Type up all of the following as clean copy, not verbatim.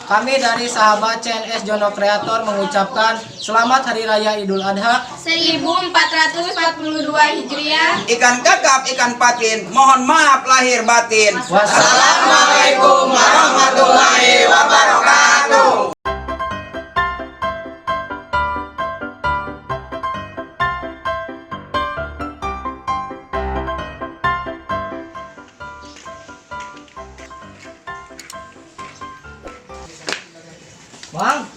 Kami dari sahabat CNS Jono Kreator mengucapkan selamat Hari Raya Idul Adha 1442 Hijriah. Ikan kakap, ikan patin, mohon maaf lahir batin. Wassalamualaikum warahmatullahi wabarakatuh. Mang,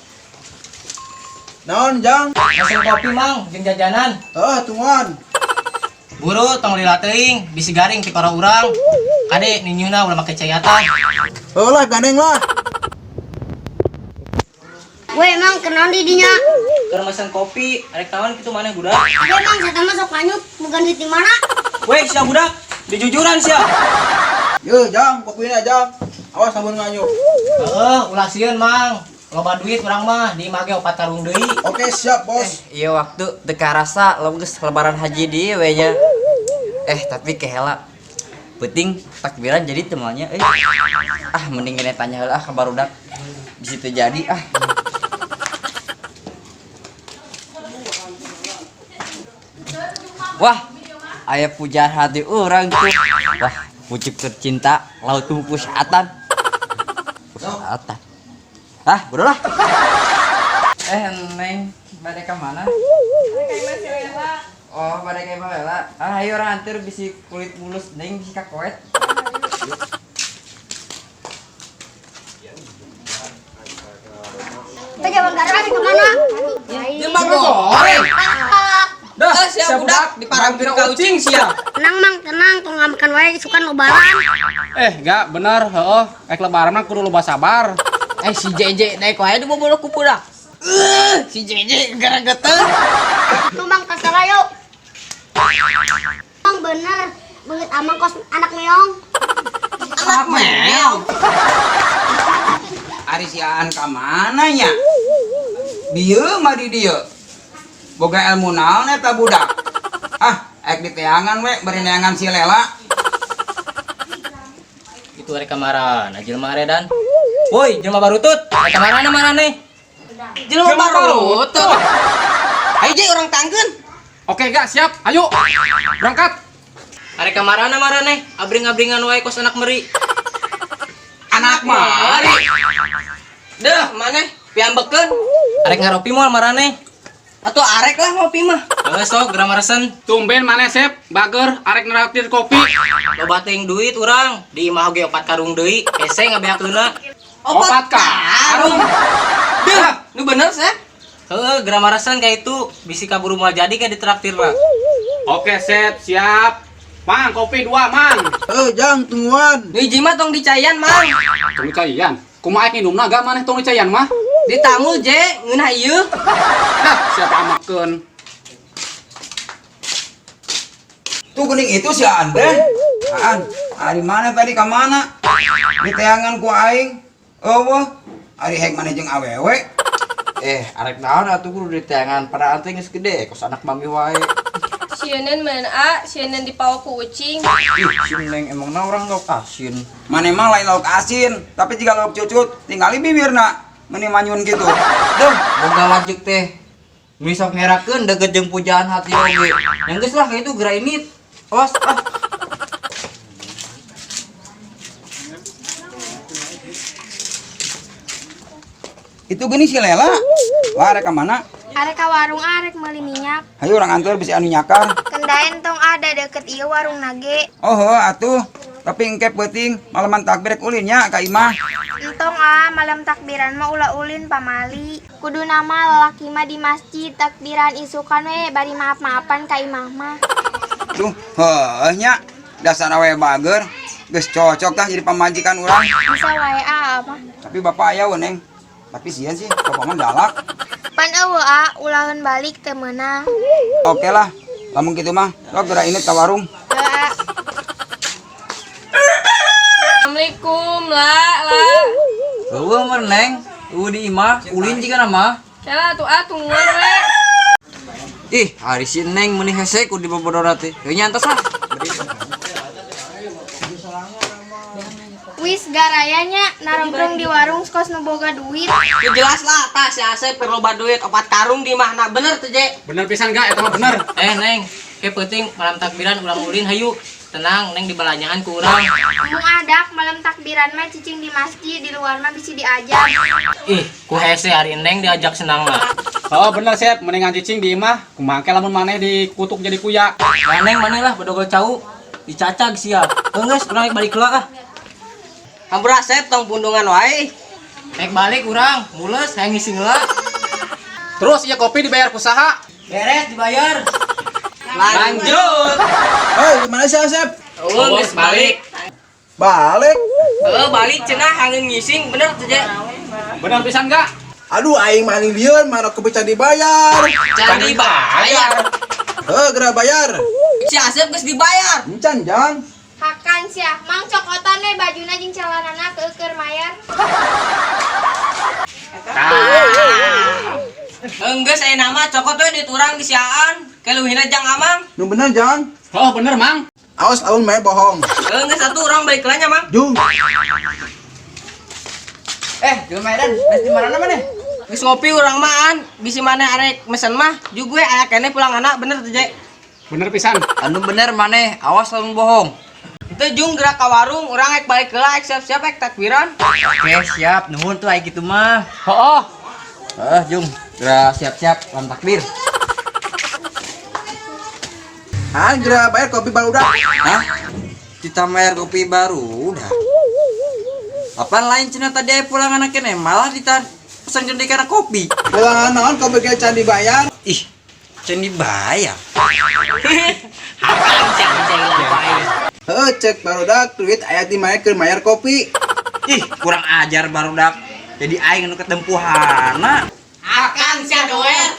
Naon, Jang? pesen kopi Mang, jeung jajanan. Heeh, tungguan. Buru tong lila teuing, bisi garing ti para urang. Kade ninyuhna ulah make cai atah. Heuh lah, gandeng lah. Weh, Mang, kenaon di dinya? Keur mesen kopi, arek naon kitu maneh budak? Weh, Mang, saya mah sok lanjut, bukan duit di mana? Weh, sia budak, dijujuran sia. Ye, Jang, kopina, Jang. Awas sabun nganyuk. Heeh, ulah sieun Mang. Loba duit urang mah, di imah ge opat karung deui. Oke, siap, Bos. Iya waktu teu karasa lo geus lebaran haji di we nya. Tapi kehela. Penting takbiran jadi temalnya euy. Ah mending kene tanya heula ah ka barudak. Bisi teu jadi ah. Wah, aya pujaan hati urang tuh. Wah, pucuk tercinta laut pusatan. Pusatan. Ah, bodoh lah. Neng, bade ka mana? Oh, bade ka Imah Lela. Ah, ayo orang anter bisi kulit mulus, neng bisi kakoet. Kita jalan garang ke mana? Jelma goreng. Ah, Dah, siap budak, diparangkeun ka ucing sia. Tenang, Mang, tenang, tong ngamakan wae isukan lebaran. Gak bener, heeh. Rek lebaran mah kudu loba sabar. Si JJ naik wae dibobolo ku budak. Si JJ gara-gara Tuh, Mang, terserah yuk. Mang, bener. Beungeut amang kos anak meong. Anak meong. Ari si Aan ka mana nya? Dieu mah di dieu. Boga ilmu naon eta budak? Ah, ek diteangan we bari neangan si Lela. Itu arek kamarana jelema aredan. Woi, jelema barutut. Arek kamarana marane? Jelema barutut. Ayo je orang tangkeun. Oke, gak siap. Ayo. Berangkat. Arek kamarana marane? Abring-abringan wae kos anak meri. Anak mari. Deh, maneh piambekeun. Arek ngaropi moal marane? Atau arek lah ngopi mah. Heuh sok geura maresen. Tumben maneh sep, bager arek neraktir kopi. Loba teuing duit urang, di imah oge opat karung deui, hese ngabeakeunna. Opat karung. Deh, nu bener sep. Heuh, geura maresen ka itu, bisi kaburu moal jadi ka ditraktirna. Oke, sep, siap. Mang, kopi dua, Mang. Heuh, Jang, tungguan. Nu hiji mah tong dicayan, Mang. Tong dicayan. Kumaha ek ngindumna gak maneh tong dicayan mah? Ditamu je ngeunah ieu. Dah, siapa amakeun. Tuh geuning itu si Aan teh. Aan, ari mana tadi ka mana? Diteangan ku aing. Eueuh, ari hek maneh jeung awewe. Arek naon atuh kudu diteangan pada anting geus gede kos anak mami wae. Sieun men a, sieun dipawa ku ucing. Ih, si Neng emangna orang lauk asin. Maneh mah lain lauk asin, tapi jika lauk cucut, tinggali bibirna meni manyun gitu. Duh, boga lanjut teh. Beli sok ngerakeun deket jeung pujaan hati oge. Yang geus lah kayak itu geura ini. Awas ah. Itu gini si Lela. Wah, arek ka mana? Arek ka warung arek meuli minyak. Hayu urang anteur bisi anu nyakar. Kendaen tong ada deket ieu warung nage. Oh, heuh atuh. Tapi engke peuting malaman takbir rek ulin nya ka imah. Entong ah, malam takbiran mah ulah ulin pamali. Kudu nama lalaki mah di masjid takbiran isukan we bari maaf-maafan ka imah mah. Tuh, heuh nya. Dasar awe bager. Geus cocok tah jadi pamajikan urang. Bisa wae ah apa. Tapi bapak aya we, Neng. Tapi sieun sih, bapak mah galak. Pan eueuh ah, ulaheun balik teu meunang. Oke lah, lamun kitu mah, lo geura ini ka warung. Heuh, ah. Assalamualaikum la la. Eueuh mah Neng, eueuh di imah, ulin jiga nama. Kela atuh ah tungguan we. Ih, hari si Neng meuni hese ku dibobodora teh. Heuh nya antos ah. Wis garayanya narongkrong di warung kos nu boga duit. Ya jelas lah, tah si Asep perlu loba duit opat karung di mahna bener tuh, Je. Bener pisan gak? Eta mah bener. Eh, Neng, ke penting malam takbiran ulang ulin hayu. Tenang, Neng dibalanjaan ku urang. Mung adak malam takbiran mah cicing di masjid di luar mah bisa diajak. Ih, ku hese hari Neng diajak senang mah. Oh bener Sep, mendingan cicing di imah. Kumaha ke lamun maneh dikutuk jadi kuya. Nah, Neng mana lah bedogol cau. Dicacag siap. Enggeus, urang rek balik heula ah. Hampura Sep tong pundungan wae. Rek balik urang, mules hayang ngising heula. Terus iya kopi dibayar ku saha? Beres dibayar. Lanjut. Hei, gimana sih Asep? Oh, geus balik. Balik. Oh, balik cenah hangeun ngising bener tuh, Je. Bener pisan gak? Aduh, aing maling lieur, mana kopi can dibayar. Can dibayar. Heh, geura bayar. Si Asep geus dibayar. Encan, Jang. Hakan sia, mang cokotan we bajuna jeung celanana keukeur mayar. Enggeus aya nama cokot we duit urang disiaan. Keluhina jang amang. Nu bener, Jang. Oh bener Mang. Awas lamun mae bohong. Enggeus atuh urang balik heula nya, Mang. Jung. Eh, jelema edan, geus di mana maneh? Geus ngopi urang mah an, bisi maneh arek mesen mah, jug we aya keneh pulang anak bener tuh, Je. Bener pisan. Anu bener maneh, awas lamun bohong. Teu jung gerak ka warung, urang rek balik heula rek siap-siap rek takbiran. Oke, siap. Nuhun tuh aya kitu mah. Oh, oh. Eh, Jung, geura siap-siap lam takbir. Han geura bayar kopi barudak. Hah? Kita bayar kopi baru udah. Apaan lain cenah tadi aya pulang anak kene malah dita pesan jadi karena kopi. Pulangan naon kopi ge can dibayar. Ih, can dibayar. Hakan sia anjing lapai. Heuh, cek barudak duit aya di mana keur mayar kopi. Ih, kurang ajar barudak. Jadi aing nu ketempuhana. Hakan sia doer.